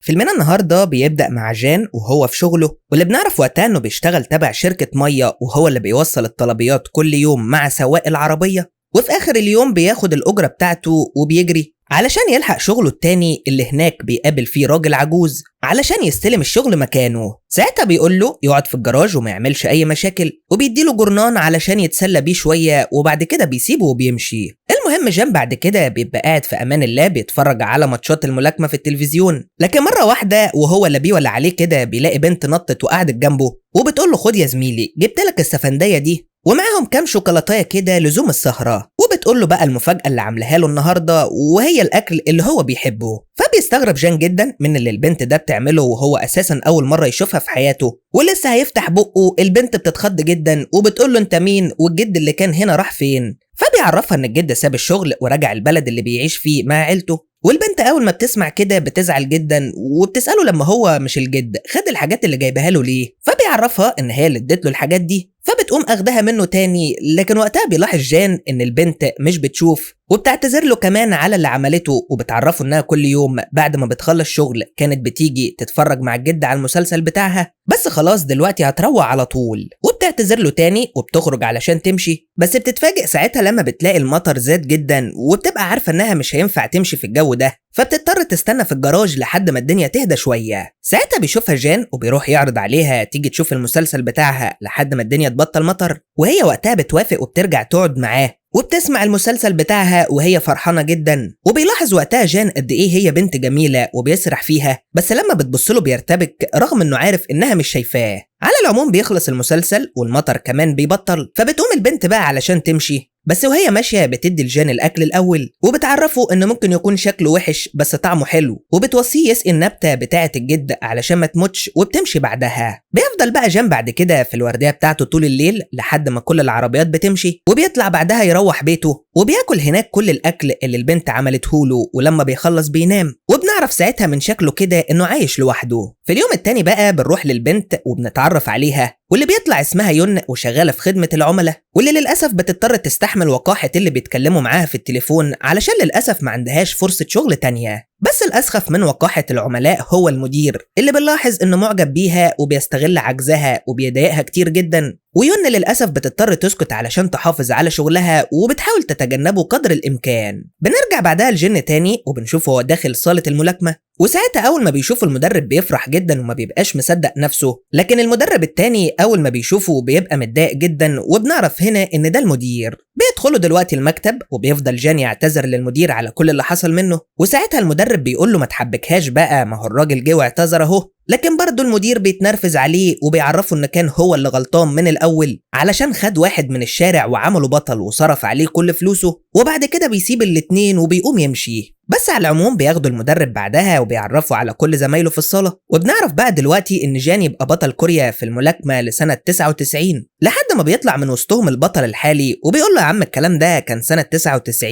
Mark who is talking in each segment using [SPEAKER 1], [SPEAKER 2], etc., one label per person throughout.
[SPEAKER 1] فيلمنا النهارده بيبدأ مع جان وهو في شغله، واللي بنعرف وقتها انه بيشتغل تبع شركة مية وهو اللي بيوصل الطلبيات كل يوم مع سواق العربية، وفي آخر اليوم بياخد الأجرة بتاعته وبيجري علشان يلحق شغله التاني اللي هناك بيقابل فيه راجل عجوز علشان يستلم الشغل مكانه. ساعتها بيقول له يقعد في الجراج وما يعملش اي مشاكل، وبيديله جرنان علشان يتسلى بيه شوية، وبعد كده بيسيبه وبيمشي. المهم جان بعد كده بيبقى قاعد في امان الله بيتفرج على ماتشات الملاكمة في التلفزيون، لكن مرة واحدة وهو لا بيه ولا عليه كده بيلاقي بنت نطت وقعدت جنبه وبتقول له خد يا زميلي جبت لك السفنديه دي ومعاهم كام شوكولاتايه كده لزوم السهرة، وبتقول له بقى المفاجاة اللي عاملاها له النهارده وهي الاكل اللي هو بيحبه. فبيستغرب جان جدا من اللي البنت ده بتعمله وهو اساسا اول مرة يشوفها في حياته، ولسه هيفتح بقه البنت بتتخض جدا وبتقول له انت مين والجد اللي كان هنا راح فين؟ فبيعرفها ان الجد ساب الشغل ورجع البلد اللي بيعيش فيه مع عيلته. والبنت اول ما بتسمع كده بتزعل جدا وبتساله لما هو مش الجد خد الحاجات اللي جايبها له ليه؟ فبيعرفها ان هي اللي ادت له الحاجات دي، فبتقوم اخدها منه تاني. لكن وقتها بيلاحظ جان ان البنت مش بتشوف وبتعتذر له كمان على اللي عملته، وبتعرفه انها كل يوم بعد ما بتخلص شغل كانت بتيجي تتفرج مع الجد على المسلسل بتاعها، بس خلاص دلوقتي هتروح على طول. وبتعتذر له تاني وبتخرج علشان تمشي، بس بتتفاجئ ساعتها لما بتلاقي المطر زاد جدا وبتبقى عارفه انها مش هينفع تمشي في الجو ده، فبتضطر تستنى في الجراج لحد ما الدنيا تهدى شوية. ساعتها بيشوفها جان وبيروح يعرض عليها تيجي تشوف المسلسل بتاعها لحد ما الدنيا تبطل مطر، وهي وقتها بتوافق وبترجع تقعد معاه وبتسمع المسلسل بتاعها وهي فرحانة جدا. وبيلاحظ وقتها جان قد ايه هي بنت جميلة وبيسرح فيها، بس لما بتبصله بيرتبك رغم انه عارف انها مش شايفاه. على العموم بيخلص المسلسل والمطر كمان بيبطل، فبتقوم البنت بقى علشان تمشي، بس وهي ماشية بتدي لجان الاكل الاول وبتعرفه انه ممكن يكون شكله وحش بس طعمه حلو، وبتوصيه يسقي النبتة بتاعه الجد علشان ما تموتش، وبتمشي بعدها. بيفضل بقى جان بعد كده في الوردية بتاعته طول الليل لحد ما كل العربيات بتمشي، وبيطلع بعدها يروح بيته وبياكل هناك كل الاكل اللي البنت عملته له، ولما بيخلص بينام، وبنعرف ساعتها من شكله كده انه عايش لوحده. في اليوم التاني بقى بنروح للبنت وبنتعرف عليها، واللي بيطلع اسمها يون وشغالة في خدمة العملاء، واللي للاسف بتضطر تستحمل وقاحه اللي بيتكلموا معاها في التليفون علشان للاسف ما عندهاش فرصة شغل تانية. بس الاسخف من وقاحه العملاء هو المدير اللي بنلاحظ انه معجب بيها وبيستغل عجزها وبيضايقها كتير جدا، ويون للاسف بتضطر تسكت علشان تحافظ على شغلها وبتحاول تتجنبه قدر الامكان. بنرجع بعدها لجن تاني وبنشوفه هو داخل صاله الملاكمة، وساعتها اول ما بيشوف المدرب بيفرح جدا وما بيبقاش مصدق نفسه، لكن المدرب التاني اول ما بيشوفه بيبقى متضايق جدا، وبنعرف هنا ان ده المدير. بيدخلوا دلوقتي المكتب وبيفضل جان يعتذر للمدير على كل اللي حصل منه، وساعتها المدرب بيقول له ما تحبكهاش بقى، ما هو الراجل جه واعتذر اهو. لكن برضه المدير بيتنرفز عليه وبيعرفه ان كان هو اللي غلطان من الاول علشان خد واحد من الشارع وعمله بطل وصرف عليه كل فلوسه، وبعد كده بيسيب الاتنين وبيقوم يمشي. بس على العموم بياخدوا المدرب بعدها وبيعرفوا على كل زمايله في الصاله، وبنعرف بقى دلوقتي ان جان يبقى بطل كوريا في الملاكمة لسنه 99، لحد ما بيطلع من وسطهم البطل الحالي وبيقول له يا عم الكلام ده كان سنة 99،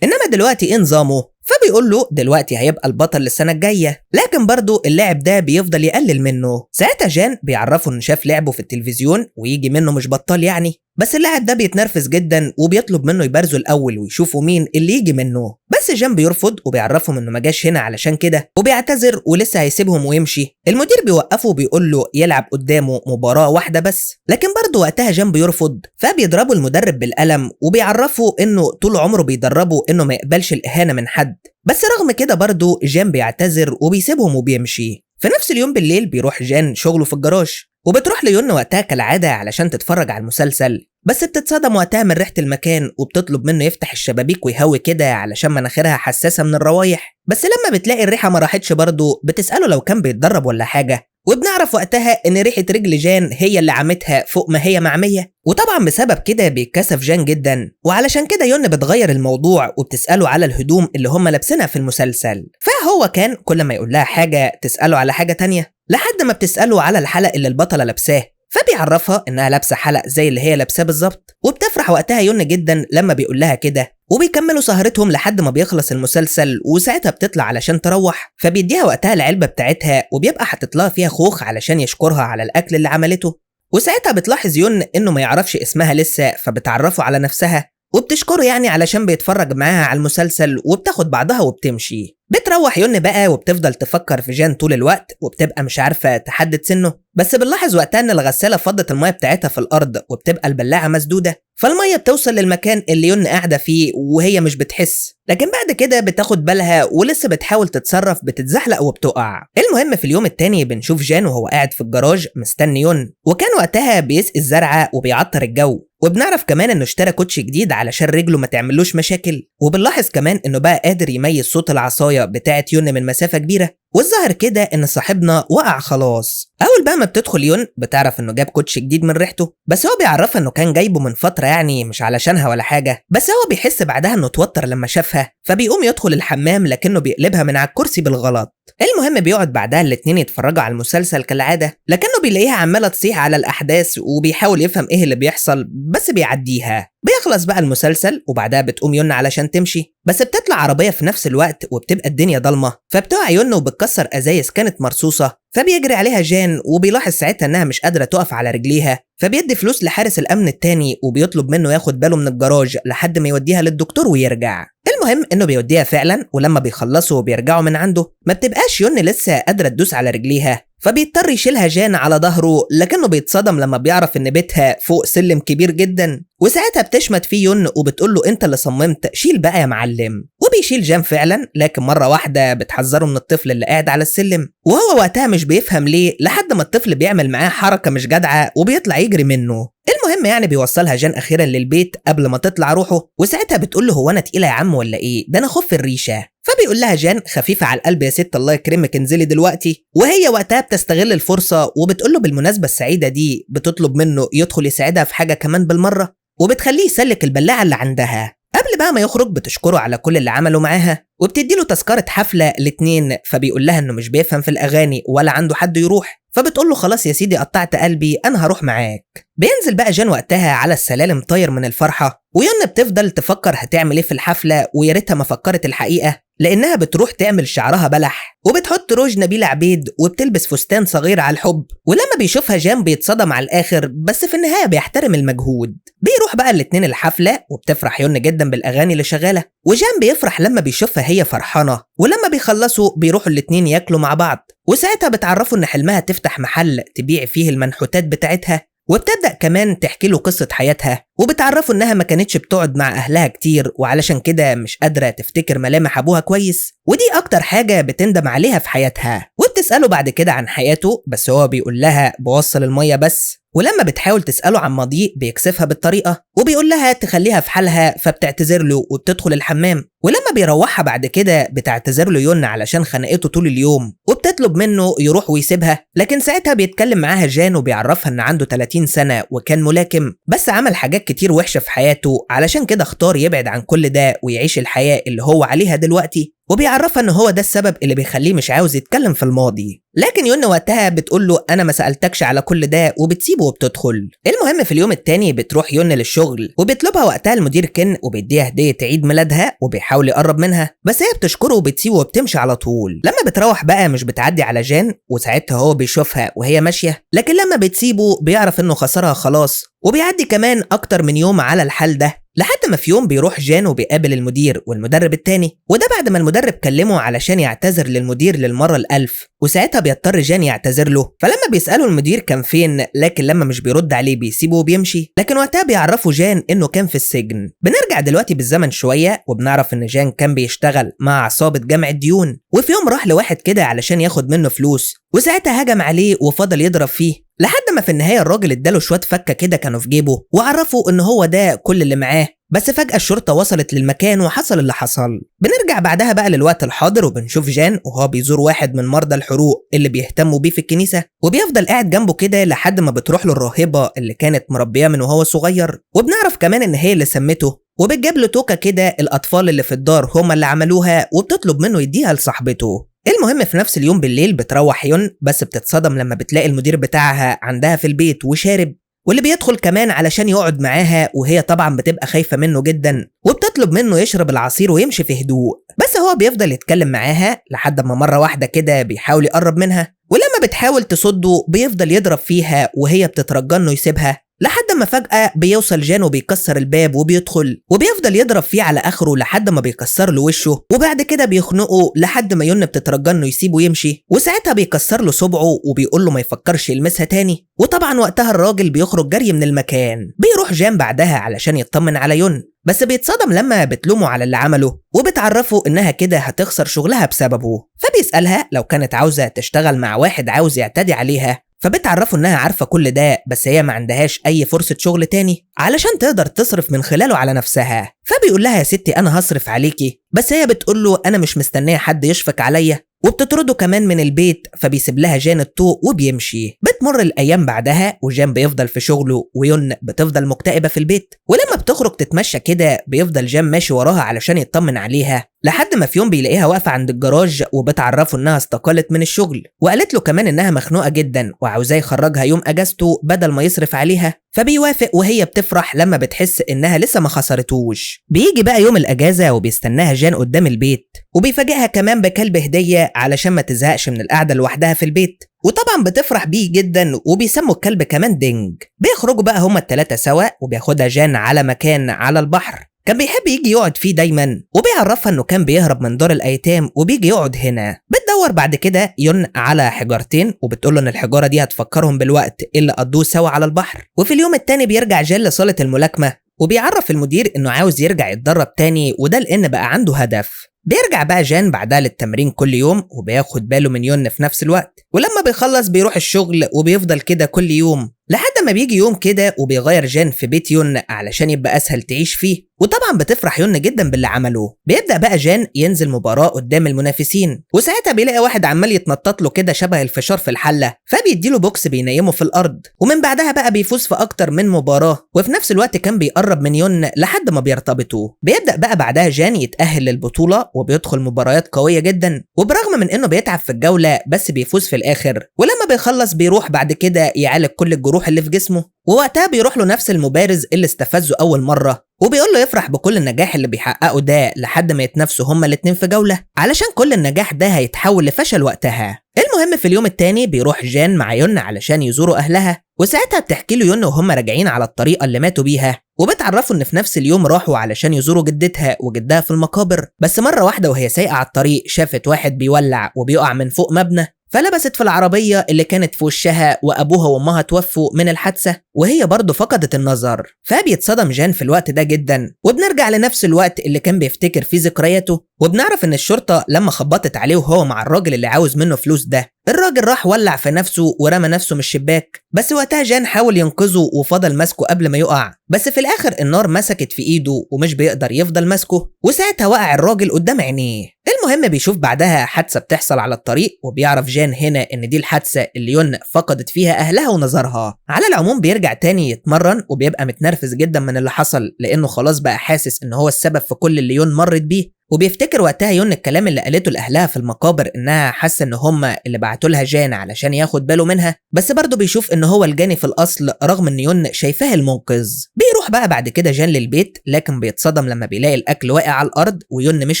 [SPEAKER 1] انما دلوقتي ايه نظامه؟ فبيقول له دلوقتي هيبقى البطل للسنة الجاية، لكن برضه اللاعب ده بيفضل يقلل منه. ساعتها جان بيعرفه انه شاف لعبه في التلفزيون ويجي منه مش بطال يعني، بس اللاعب ده بيتنرفز جدا وبيطلب منه يبارزه الاول ويشوفوا مين اللي يجي منه، بس جان بيرفض وبيعرفهم انه ما جاش هنا علشان كده وبيعتذر ولسه هيسيبهم ويمشي. المدير بيوقفه وبيقول له يلعب قدامه مباراة واحدة بس، لكن برضه وقتها جان بيرفض، فبيضربه المدرب بالقلم وبيعرفه انه طول عمره بيدربه انه ما يقبلش الاهانة من حد، بس رغم كده برضه جان بيعتذر وبيسيبهم وبيمشي. في نفس اليوم بالليل بيروح جان شغله في الجراج، وبتروح ليون وقتها كالعادة علشان تتفرج على المسلسل، بس بتتصدم وقتها من ريحة المكان وبتطلب منه يفتح الشبابيك ويهوي كده علشان مناخيرها حساسة من الروايح، بس لما بتلاقي الريحة ما راحتش برضه بتسأله لو كان بيتدرب ولا حاجة، وبنعرف وقتها ان ريحة رجل جان هي اللي عمتها فوق ما هي معمية، وطبعا بسبب كده بيتكسف جان جدا، وعلشان كده يون بتغير الموضوع وبتسأله على الهدوم اللي هم لابسينها في المسلسل، فهو كان كل ما يقول لها حاجة تسأله على حاجة تانية لحد ما بتسأله على الحلق اللي البطلة لابساه، فبيعرفها انها لابسه حلق زي اللي هي لابساه بالظبط، وبتفرح وقتها يون جدا لما بيقول لها كده، وبيكملوا سهرتهم لحد ما بيخلص المسلسل، وساعتها بتطلع علشان تروح، فبيديها وقتها العلبة بتاعتها وبيبقى حاطط لها فيها خوخ علشان يشكرها على الاكل اللي عملته، وساعتها بتلاحظ يون انه ما يعرفش اسمها لسه، فبتعرفه على نفسها، وبتشكره يعني علشان بيتفرج معاها على المسلسل، وبتاخد بعضها وبتمشي. بتروح يون بقى وبتفضل تفكر في جان طول الوقت، وبتبقى مش عارفة تحدد سنة، بس بنلاحظ وقتها ان الغسالة فضت المية بتاعتها في الارض وبتبقى البلاعة مسدودة، فالمية بتوصل للمكان اللي يون قاعدة فيه وهي مش بتحس، لكن بعد كده بتاخد بالها ولسه بتحاول تتصرف، بتتزحلق وبتقع. المهم في اليوم التاني بنشوف جان وهو قاعد في الجراج مستني يون، وكان وقتها بيسقي الزرعة وبيعطر الجو، وبنعرف كمان انه اشترى كوتش جديد علشان رجله ما تعملوش مشاكل، وبنلاحظ كمان انه بقى قادر يميز صوت العصاية بتاعت يون من مسافة كبيرة، والظاهر كده ان صاحبنا وقع خلاص. اول بقى ما بتدخل يون بتعرف انه جاب كوتش جديد من ريحته، بس هو بيعرفها انه كان جايبه من فترة يعني مش علشانها ولا حاجة، بس هو بيحس بعدها انه اتوتر لما شافها، فبيقوم يدخل الحمام لكنه بيقلبها من على الكرسي بالغلط. المهم بيقعد بعدها الاتنين يتفرجوا على المسلسل كالعادة، لكنه بيلاقيها عماله تصيح على الاحداث وبيحاول يفهم ايه اللي بيحصل بس بيعديها. بيخلص بقى المسلسل وبعدها بتقوم يون علشان تمشي، بس بتطلع عربية في نفس الوقت وبتبقى الدنيا ضلمة، فبتقع يون وبتكسر ازايز كانت مرصوصه، فبيجري عليها جان وبيلاحظ ساعتها انها مش قادرة تقف على رجليها، فبيدي فلوس لحارس الامن التاني وبيطلب منه ياخد باله من الجراج لحد ما يوديها للدكتور ويرجع. المهم انه بيوديها فعلا، ولما بيخلصوا وبيرجعوا من عنده ما بتبقاش يون لسه قادرة تدوس على رجليها، فبيضطر يشيلها جان على ظهره، لكنه بيتصدم لما بيعرف ان بيتها فوق سلم كبير جدا، وساعتها بتشمت فيه يون وبتقول له انت اللي صممت، شيل بقى يا معلم. وبيشيل جان فعلا، لكن مرة واحدة بتحذره من الطفل اللي قاعد على السلم، وهو وقتها مش بيفهم ليه لحد ما الطفل بيعمل معاه حركة مش جدعه وبيطلع يجري منه. المهم يعني بيوصلها جان اخيرا للبيت قبل ما تطلع روحه، وساعتها بتقول له هو انا تقيلة يا عم ولا ايه؟ ده انا خف الريشة. فبيقول لها جان خفيفة على القلب يا ست الله يكرمك انزلي دلوقتي، وهي وقتها بتستغل الفرصة وبتقول له بالمناسبة السعيدة دي بتطلب منه يدخل يساعدها في حاجة كمان بالمرة، وبتخليه يسلك البلاعة اللي عندها. قبل بقى ما يخرج بتشكره على كل اللي عمله معاها، وبتدي له تذكره حفلة الاتنين، فبيقول لها انه مش بيفهم في الاغاني ولا عنده حد يروح، فبتقول له خلاص يا سيدي قطعت قلبي انا هروح معاك. بينزل بقى جان وقتها على السلالم طاير من الفرحة، ويون بتفضل تفكر هتعمل ايه في الحفلة، ويا ريتها ما فكرت الحقيقة، لانها بتروح تعمل شعرها بلح وبتحط روج نبيلة عبيد وبتلبس فستان صغير على الحب، ولما بيشوفها جان بيتصدم على الاخر، بس في النهاية بيحترم المجهود. بيروح بقى الاتنين الحفلة وبتفرح يون جدا بالاغاني اللي شغالة، وجان بيفرح لما بيشوفها هي فرحانة، ولما بيخلصوا بيروحوا الاتنين ياكلوا مع بعض، وساعتها بتعرفوا ان حلمها تفتح محل تبيع فيه المنحوتات بتاعتها، وبتبدأ كمان تحكي له قصة حياتها، وبتعرفه انها ما كانتش بتقعد مع اهلها كتير وعلشان كده مش قادرة تفتكر ملامح ابوها كويس، ودي اكتر حاجة بتندم عليها في حياتها. وبتسأله بعد كده عن حياته، بس هو بيقول لها بوصل المية بس، ولما بتحاول تسأله عن ماضيه بيكسفها بالطريقة وبيقول لها تخليها في حالها، فبتعتذر له وبتدخل الحمام. ولما بيروحها بعد كده بتعتذر له يون علشان خنقته طول اليوم، وبتطلب منه يروح ويسيبها، لكن ساعتها بيتكلم معاها جان وبيعرفها ان عنده 30 سنة وكان ملاكم، بس عمل حاجات كتير وحشة في حياته، علشان كده اختار يبعد عن كل ده ويعيش الحياة اللي هو عليها دلوقتي، وبيعرفها ان هو ده السبب اللي بيخليه مش عاوز يتكلم في الماضي. لكن يون وقتها بتقول له انا ما سألتكش على كل ده، وبتسيبه وبتدخل. المهم في اليوم التاني بتروح يون للشغل، وبيطلبها وقتها المدير كين وبيديها هدية عيد ميلادها، وبيحاول يقرب منها بس هي بتشكره وبتسيبه وبتمشي على طول. لما بتروح بقى مش بتعدي على جان، وساعتها هو بيشوفها وهي ماشية، لكن لما بتسيبه بيعرف انه خسرها خلاص، وبيعدي كمان اكتر من يوم على الحال ده، لحد ما في يوم بيروح جان وبيقابل المدير والمدرب التاني، وده بعد ما المدرب كلمة علشان يعتذر للمدير للمرة الألف، وساعتها بيضطر جان يعتذر له. فلما بيسأله المدير كان فين، لكن لما مش بيرد عليه بيسيبه وبيمشي، لكن وقتها بيعرفه جان انه كان في السجن. بنرجع دلوقتي بالزمن شوية، وبنعرف ان جان كان بيشتغل مع عصابة جمع الديون، وفي يوم راح لواحد كده علشان ياخد منه فلوس، وساعتها هجم عليه وفضل يضرب فيه لحد ما في النهاية الراجل اداله شوية فكة كده كانوا في جيبه، وعرفوا ان هو ده كل اللي معاه. بس فجأة الشرطة وصلت للمكان وحصل اللي حصل. بنرجع بعدها بقى للوقت الحاضر، وبنشوف جان وهو بيزور واحد من مرضى الحروق اللي بيهتموا بيه في الكنيسة، وبيفضل قاعد جنبه كده لحد ما بتروح له الراهبة اللي كانت مربياه من وهو صغير، وبنعرف كمان ان هي اللي سمته، وبتجيب له توكة كده الأطفال اللي في الدار هما اللي عملوها، وبتطلب منه يديها لصاحبته. المهم في نفس اليوم بالليل بتروح يون، بس بتتصدم لما بتلاقي المدير بتاعها عندها في البيت وشارب، واللي بيدخل كمان علشان يقعد معاها، وهي طبعا بتبقى خايفة منه جدا، وبتطلب منه يشرب العصير ويمشي في هدوء، بس هو بيفضل يتكلم معاها لحد ما مرة واحدة كده بيحاول يقرب منها، ولما بتحاول تصده بيفضل يضرب فيها، وهي بتترجى انه يسيبها، لحد ما فجأة بيوصل جان وبيكسر الباب وبيدخل وبيفضل يضرب فيه على اخره لحد ما بيكسر له وشه، وبعد كده بيخنقه لحد ما يون بتترجى انه يسيبه يمشي، وساعتها بيكسر له صبعه وبيقول له ما يفكرش يلمسها تاني. وطبعا وقتها الراجل بيخرج جري من المكان. بيروح جان بعدها علشان يطمن على يون، بس بيتصدم لما بتلومه على اللي عمله وبتعرفه انها كده هتخسر شغلها بسببه. فبيسألها لو كانت عاوزة تشتغل مع واحد عاوز يعتدي عليها، فبتعرفه انها عارفة كل ده بس هي ما عندهاش اي فرصة شغل تاني علشان تقدر تصرف من خلاله على نفسها. فبيقول لها يا ستي انا هصرف عليكي، بس هي بتقول له انا مش مستنية حد يشفق عليا، وبتطرده كمان من البيت. فبيسيب لها جان الطوق وبيمشي. بتمر الايام بعدها وجان بيفضل في شغله ويون بتفضل مكتئبه في البيت، ولما بتخرج تتمشى كده بيفضل جان ماشي وراها علشان يطمن عليها، لحد ما في يوم بيلاقيها واقفة عند الجراج وبتعرفه انها استقالت من الشغل، وقالت له كمان انها مخنوقه جدا وعاوزاه يخرجها يوم اجازته بدل ما يصرف عليها، فبيوافق وهي بتفرح لما بتحس انها لسه ما خسرتوش. بيجي بقى يوم الاجازة وبيستناها جان قدام البيت، وبيفاجئها كمان بكلب هديه علشان ما تزهقش من القعدة لوحدها في البيت، وطبعا بتفرح بيه جدا وبيسموا الكلب كمان دينج. بيخرجوا بقى هما التلاتة سوا وبياخدها جان على مكان على البحر كان بيحب يجي يقعد فيه دايما، وبيعرفها انه كان بيهرب من دار الايتام وبيجي يقعد هنا. بتدور بعد كده يون على حجارتين وبتقول له ان الحجارة دي هتفكرهم بالوقت اللي قضوه سوا على البحر. وفي اليوم التاني بيرجع جان لصاله الملاكمة وبيعرف المدير انه عاوز يرجع يتدرب تاني، وده لان بقى عنده هدف. بيرجع بقى جان بعدها للتمرين كل يوم وبياخد باله من يون في نفس الوقت، ولما بيخلص بيروح الشغل وبيفضل كده كل يوم لحد ما بيجي يوم كده وبيغير جان في بيت يون علشان يبقى اسهل تعيش فيه، وطبعا بتفرح يون جدا باللي عمله. بيبدا بقى جان ينزل مباراة قدام المنافسين، وساعتها بيلاقي واحد عمال يتنطط له كده شبه الفشار في الحلة، فبيديله بوكس بينيمه في الارض، ومن بعدها بقى بيفوز في اكتر من مباراة، وفي نفس الوقت كان بيقرب من يون لحد ما بيرتبطوا. بيبدا بقى بعدها جان يتاهل للبطولة وبيدخل مباريات قوية جدا، وبرغم من انه بيتعب في الجولة بس بيفوز في الاخر، ولما بيخلص بيروح بعد كده يعالج كل الجروح اللي في جسمه، ووقتها بيروح له نفس المبارز اللي استفزه اول مرة وبيقول له يفرح بكل النجاح اللي بيحققه ده لحد ما يتنافسوا هما الاتنين في جولة علشان كل النجاح ده هيتحول لفشل وقتها. المهم في اليوم التاني بيروح جان مع يون علشان يزوروا اهلها، وساعتها بتحكي له يون وهم راجعين على الطريقة اللي ماتوا بيها، وبتعرفوا ان في نفس اليوم راحوا علشان يزوروا جدتها وجدها في المقابر، بس مرة واحدة وهي سايقه على الطريق شافت واحد بيولع وبيقع من فوق مبنى، فلبست في العربية اللي كانت في وشها، وأبوها وأمها توفوا من الحادثة وهي برضه فقدت النظر. فبيتصدم جان في الوقت ده جدا، وبنرجع لنفس الوقت اللي كان بيفتكر فيه ذكرياته، وبنعرف إن الشرطة لما خبطت عليه وهو مع الراجل اللي عاوز منه فلوس ده، الراجل راح ولع في نفسه ورمى نفسه من الشباك، بس وقتها جان حاول ينقذه وفضل ماسكه قبل ما يقع، بس في الآخر النار مسكت في إيده ومش بيقدر يفضل ماسكه، وساعتها وقع الراجل قدام عينيه. المهم بيشوف بعدها حادثة بتحصل على الطريق، وبيعرف جان هنا إن دي الحادثة اللي يون فقدت فيها أهلها ونظرها. على العموم بيرجع تاني يتمرن وبيبقى متنرفز جدا من اللي حصل، لأنه خلاص بقى حاسس إن هو السبب في كل اللي يون مرت بيه، وبيفتكر وقتها يون الكلام اللي قالته لأهلها في المقابر إنها حاسة إن هما اللي بعتوا لها جان علشان ياخد باله منها، بس برضه بيشوف إن هو الجاني في الأصل رغم إن يون شايفاه المنقذ. بيروح بقى بعد كده جان للبيت، لكن بيتصدم لما بيلاقي الأكل واقع على الأرض ويون مش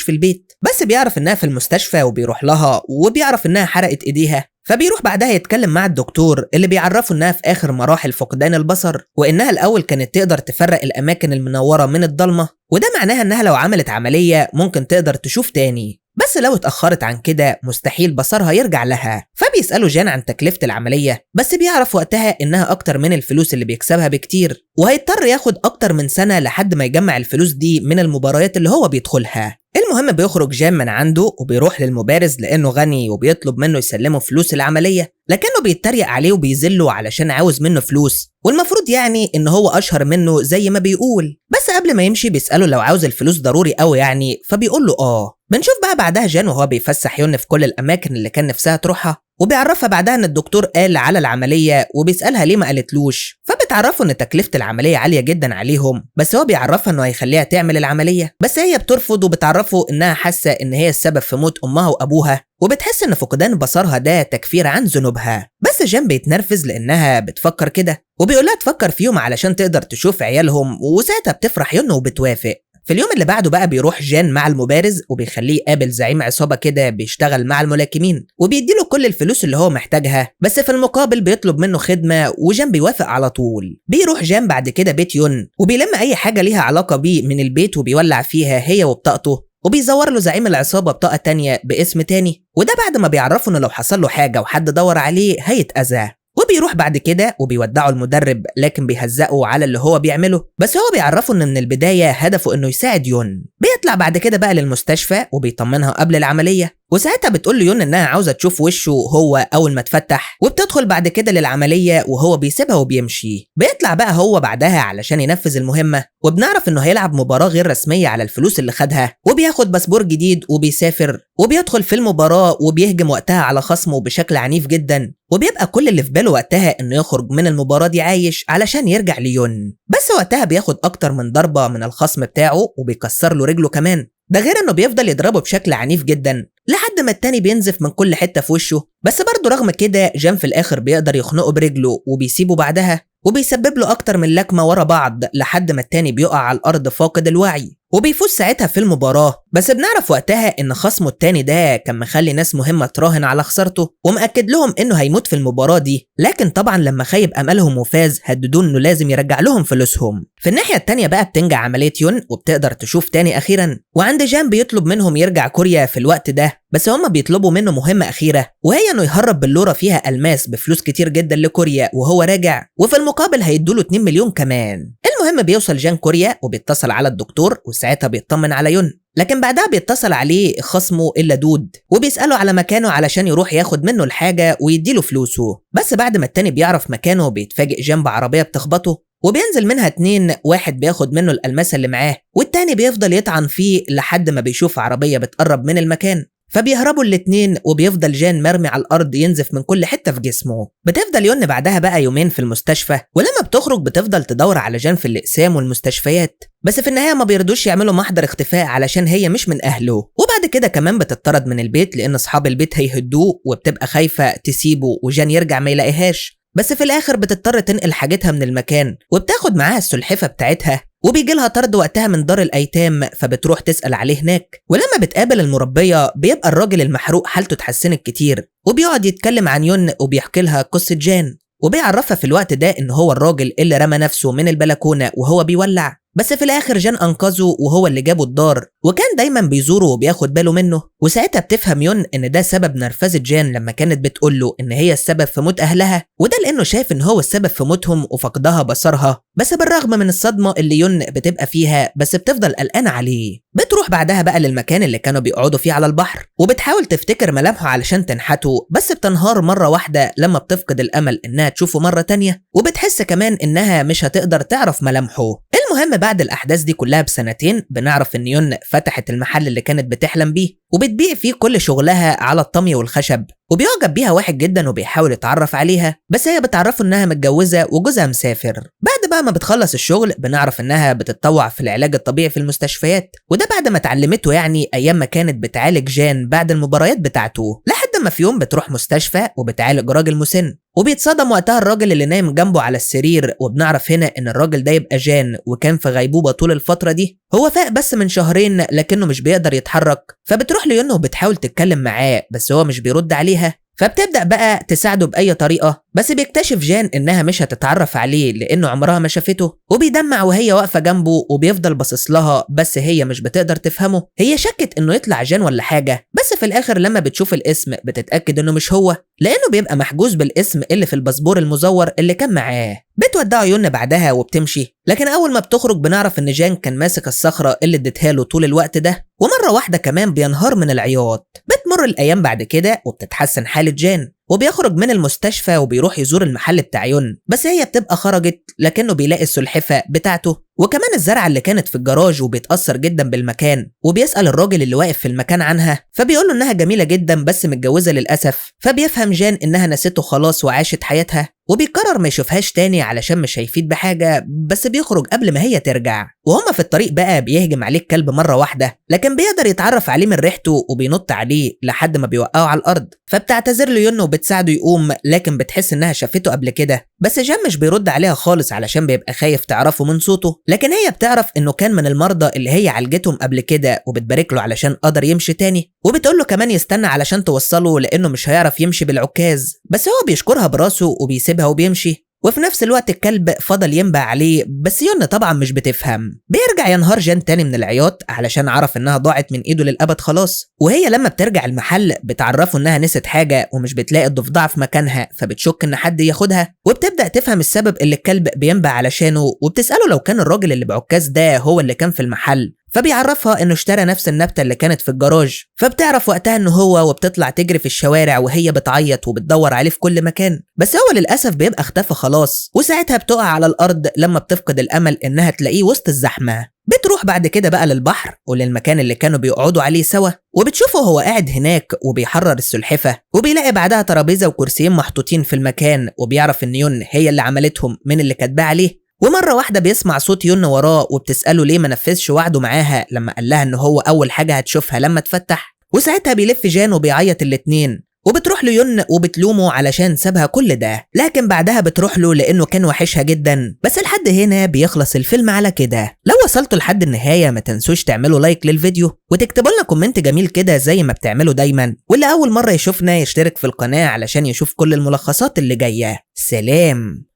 [SPEAKER 1] في البيت، بس بيعرف إنها في المستشفى وبيروح لها وبيعرف إنها حرقت إيديها، فبيروح بعدها يتكلم مع الدكتور اللي بيعرفه انها في اخر مراحل فقدان البصر، وانها الاول كانت تقدر تفرق الاماكن المنورة من الضلمة، وده معناها انها لو عملت عملية ممكن تقدر تشوف تاني، بس لو اتأخرت عن كده مستحيل بصرها يرجع لها. فبيسأله جان عن تكلفة العملية، بس بيعرف وقتها انها اكتر من الفلوس اللي بيكسبها بكتير، وهيضطر ياخد اكتر من سنة لحد ما يجمع الفلوس دي من المباريات اللي هو بيدخلها. المهم بيخرج جان من عنده وبيروح للمبارز لانه غني، وبيطلب منه يسلمه فلوس العملية، لكنه بيتريق عليه وبيذله علشان عاوز منه فلوس، والمفروض يعني ان هو اشهر منه زي ما بيقول. بس قبل ما يمشي بيسأله لو عاوز الفلوس ضروري قوي يعني، فبيقول له اه. بنشوف بقى بعدها جان وهو بيفسح يون في كل الاماكن اللي كان نفسها تروحها، وبيعرفها بعدها ان الدكتور قال على العملية، وبيسالها ليه ما قالتلوش، فبتعرفه ان تكلفة العملية عالية جدا عليهم، بس هو بيعرفها انه هيخليها تعمل العملية، بس هي بترفض وبتعرفه انها حاسه ان هي السبب في موت امها وابوها، وبتحس ان فقدان بصرها ده تكفير عن ذنوبها. بس جان بيتنرفز لانها بتفكر كده، وبيقولها تفكر فيهم علشان تقدر تشوف عيالهم، وساعتها بتفرح يون وبتوافق. في اليوم اللي بعده بقى بيروح جان مع المبارز وبيخليه يقابل زعيم عصابة كده بيشتغل مع الملاكمين، وبيديله كل الفلوس اللي هو محتاجها، بس في المقابل بيطلب منه خدمة وجان بيوافق على طول. بيروح جان بعد كده بيت يون وبيلم اي حاجة ليها علاقة بيه من البيت وبيولع فيها هي وبطاقته، وبيزور له زعيم العصابة بطاقة تانية باسم تاني، وده بعد ما بيعرفه انه لو حصل له حاجة وحد دور عليه هيتأذى. وبيروح بعد كده وبيودعه المدرب، لكن بيهزقه على اللي هو بيعمله، بس هو بيعرفه ان من البداية هدفه انه يساعد يون. بيطلع بعد كده بقى للمستشفى وبيطمنها قبل العملية، وساعتها بتقول له يون انها عاوزه تشوف وشه هو اول ما اتفتح، وبتدخل بعد كده للعملية وهو بيسيبها وبيمشي. بيطلع بقى هو بعدها علشان ينفذ المهمة، وبنعرف انه هيلعب مباراة غير رسمية على الفلوس اللي خدها، وبياخد باسبور جديد وبيسافر، وبيدخل في المباراة وبيهجم وقتها على خصمه بشكل عنيف جدا، وبيبقى كل اللي في باله وقتها انه يخرج من المباراة دي عايش علشان يرجع ليون. بس وقتها بياخد اكتر من ضربه من الخصم بتاعه وبيكسر له رجله كمان، ده غير انه بيفضل يضربه بشكل عنيف جدا لحد ما التاني بينزف من كل حتة في وشه. بس برضه رغم كده جان في الاخر بيقدر يخنقه برجله وبيسيبه بعدها، وبيسبب له اكتر من لكمه ورا بعض لحد ما التاني بيقع على الارض فاقد الوعي، وبيفوز ساعتها في المباراة. بس بنعرف وقتها ان خصمه التاني ده كان مخلي ناس مهمة تراهن على خسارته ومأكد لهم انه هيموت في المباراة دي، لكن طبعا لما خيب املهم وفاز هددوه انه لازم يرجع لهم فلوسهم. في الناحية التانية بقى بتنجح عملية يون وبتقدر تشوف تاني اخيرا، وعند جان بيطلب منهم يرجع كوريا في الوقت ده، بس هما بيطلبوا منه مهمة اخيرة، وهي انه يهرب بلوره فيها الماس بفلوس كتير جدا لكوريا وهو راجع، وفي المقابل هيدوله 2 مليون كمان. المهم بيوصل جان كوريا وبيتصل على الدكتور، وساعتها بيطمن على يون، لكن بعدها بيتصل عليه خصمه اللدود وبيسأله على مكانه علشان يروح ياخد منه الحاجة ويديله فلوسه. بس بعد ما التاني بيعرف مكانه بيتفاجئ جان بعربية بتخبطه، وبينزل منها 2، واحد بياخد منه الألماسة اللي معاه والتاني بيفضل يطعن فيه لحد ما بيشوف عربية بتقرب من المكان، فبيهربوا الاتنين وبيفضل جان مرمي على الارض ينزف من كل حتة في جسمه. بتفضل يون بعدها بقى يومين في المستشفى، ولما بتخرج بتفضل تدور على جان في الاقسام والمستشفيات، بس في النهاية ما بيرضوش يعملوا محضر اختفاء علشان هي مش من اهله. وبعد كده كمان بتطرد من البيت لان اصحاب البيت هيهدوه، وبتبقى خايفة تسيبه وجان يرجع ما يلاقيهاش، بس في الاخر بتضطر تنقل حاجتها من المكان وبتاخد معاها السلحفه بتاعتها، وبيجي لها طرد وقتها من دار الايتام، فبتروح تسال عليه هناك. ولما بتقابل المربيه بيبقى الراجل المحروق حالته اتحسنت كتير، وبيقعد يتكلم عن يون وبيحكي لها قصة جان، وبيعرفها في الوقت ده ان هو الراجل اللي رمى نفسه من البلكونه وهو بيولع، بس في الاخر جان انقذه وهو اللي جابه الدار، وكان دايما بيزوره وبياخد باله منه. وساعتها بتفهم يون ان ده سبب نرفزه جان لما كانت بتقول له ان هي السبب في موت اهلها، وده لانه شايف ان هو السبب في موتهم وفقدها بصرها. بس بالرغم من الصدمة اللي يون بتبقى فيها بس بتفضل قلقانة عليه. بتروح بعدها بقى للمكان اللي كانوا بيقعدوا فيه على البحر، وبتحاول تفتكر ملامحه علشان تنحته، بس بتنهار مرة واحدة لما بتفقد الامل انها تشوفه مرة تانية، وبتحس كمان انها مش هتقدر تعرف ملامحه. المهم بعد الاحداث دي كلها بسنتين بنعرف ان يون فتحت المحل اللي كانت بتحلم بيه، وبتبيع فيه كل شغلها على الطمي والخشب، وبيعجب بيها واحد جدا وبيحاول يتعرف عليها، بس هي بتعرفه انها متجوزة وجوزها مسافر. بعد بقى ما بتخلص الشغل بنعرف انها بتتطوع في العلاج الطبيعي في المستشفيات، وده بعد ما اتعلمته يعني ايام ما كانت بتعالج جان بعد المباريات بتاعته، لحد ما في يوم بتروح مستشفى وبتعالج راجل مسن، وبيتصدم وقتها الراجل اللي نايم جنبه على السرير، وبنعرف هنا ان الراجل ده يبقى جان وكان في غيبوبة طول الفترة دي. هو فاق بس من شهرين لكنه مش بيقدر يتحرك، فبتروح ليون وبتحاول تتكلم معاه بس هو مش بيرد عليها، فبتبدأ بقى تساعده بأي طريقة، بس بيكتشف جان إنها مش هتتعرف عليه لأنه عمرها ما شافته، وبيدمع وهي واقفة جنبه وبيفضل باصص لها بس هي مش بتقدر تفهمه. هي شكت إنه يطلع جان ولا حاجة، بس في الآخر لما بتشوف الاسم بتتأكد إنه مش هو، لأنه بيبقى محجوز بالاسم اللي في الباسبور المزور اللي كان معاه. بتودعه يون بعدها وبتمشي، لكن أول ما بتخرج بنعرف إن جان كان ماسك الصخرة اللي اديتها له طول الوقت ده، ومرة واحدة كمان بينهار من العياط. بتمر الأيام بعد كده وبتتحسن حالة جان، وبيخرج من المستشفى وبيروح يزور المحل بتاع يون، بس هي بتبقى خرجت، لكنه بيلاقي السلحفة بتاعته وكمان الزرعة اللي كانت في الجراج، وبيتأثر جدا بالمكان، وبيسأل الراجل اللي واقف في المكان عنها، فبيقول له انها جميلة جدا بس متجوزة للأسف. فبيفهم جان انها نسيته خلاص وعاشت حياتها، وبيقرر ما يشوفهاش تاني علشان مش هيفيد بحاجة، بس بيخرج قبل ما هي ترجع. وهما في الطريق بقى بيهجم عليه الكلب مرة واحدة، لكن بيقدر يتعرف عليه من ريحته وبينط عليه لحد ما بيوقعه على الارض. فبتعتذر له يون وبتساعده يقوم، لكن بتحس انها شافته قبل كده، بس جان مش بيرد عليها خالص علشان بيبقى خايف تعرفه من صوته. لكن هي بتعرف انه كان من المرضى اللي هي عالجتهم قبل كده، وبتبارك له علشان قدر يمشي تاني، وبتقول له كمان يستنى علشان توصله لانه مش هيعرف يمشي بالعكاز. بس هو بيشكرها براسه وبيسيبها وبيمشي. وفي نفس الوقت الكلب فضل ينبع عليه، بس يون طبعا مش بتفهم. بيرجع ينهار جان تاني من العياط علشان عرف انها ضاعت من ايده للابد خلاص. وهي لما بترجع المحل بتعرفه انها نسيت حاجة ومش بتلاقي الضفدعه في مكانها، فبتشك ان حد ياخدها، وبتبدا تفهم السبب اللي الكلب بينبع علشانه، وبتساله لو كان الراجل اللي بعكاز ده هو اللي كان في المحل. فبيعرفها انه اشترى نفس النبتة اللي كانت في الجراج، فبتعرف وقتها انه هو، وبتطلع تجري في الشوارع وهي بتعيط وبتدور عليه في كل مكان، بس هو للاسف بيبقى اختفى خلاص. وساعتها بتقع على الارض لما بتفقد الامل انها تلاقيه وسط الزحمة. بتروح بعد كده بقى للبحر وللمكان اللي كانوا بيقعدوا عليه سوا، وبتشوفه هو قاعد هناك وبيحرر السلحفة، وبيلاقي بعدها ترابيزة وكرسيين محطوطين في المكان، وبيعرف ان يون هي اللي عملتهم من اللي كاتباه عليه. ومرة واحدة بيسمع صوت يون وراه وبتسأله ليه ما نفذش وعده معاها لما قال لها ان هو أول حاجة هتشوفها لما تفتح. وساعتها بيلف جان وبيعيط الاتنين، وبتروح له يون وبتلومه علشان سابها كل ده، لكن بعدها بتروح له لانه كان وحشها جدا. بس لحد هنا بيخلص الفيلم على كده. لو وصلتوا لحد النهاية ما تنسوش تعملوا like للفيديو وتكتبوا لنا comment جميل كده زي ما بتعملوا دايما، واللي أول مرة يشوفنا يشترك في القناة علشان يشوف كل الملخصات اللي جاية. سلام.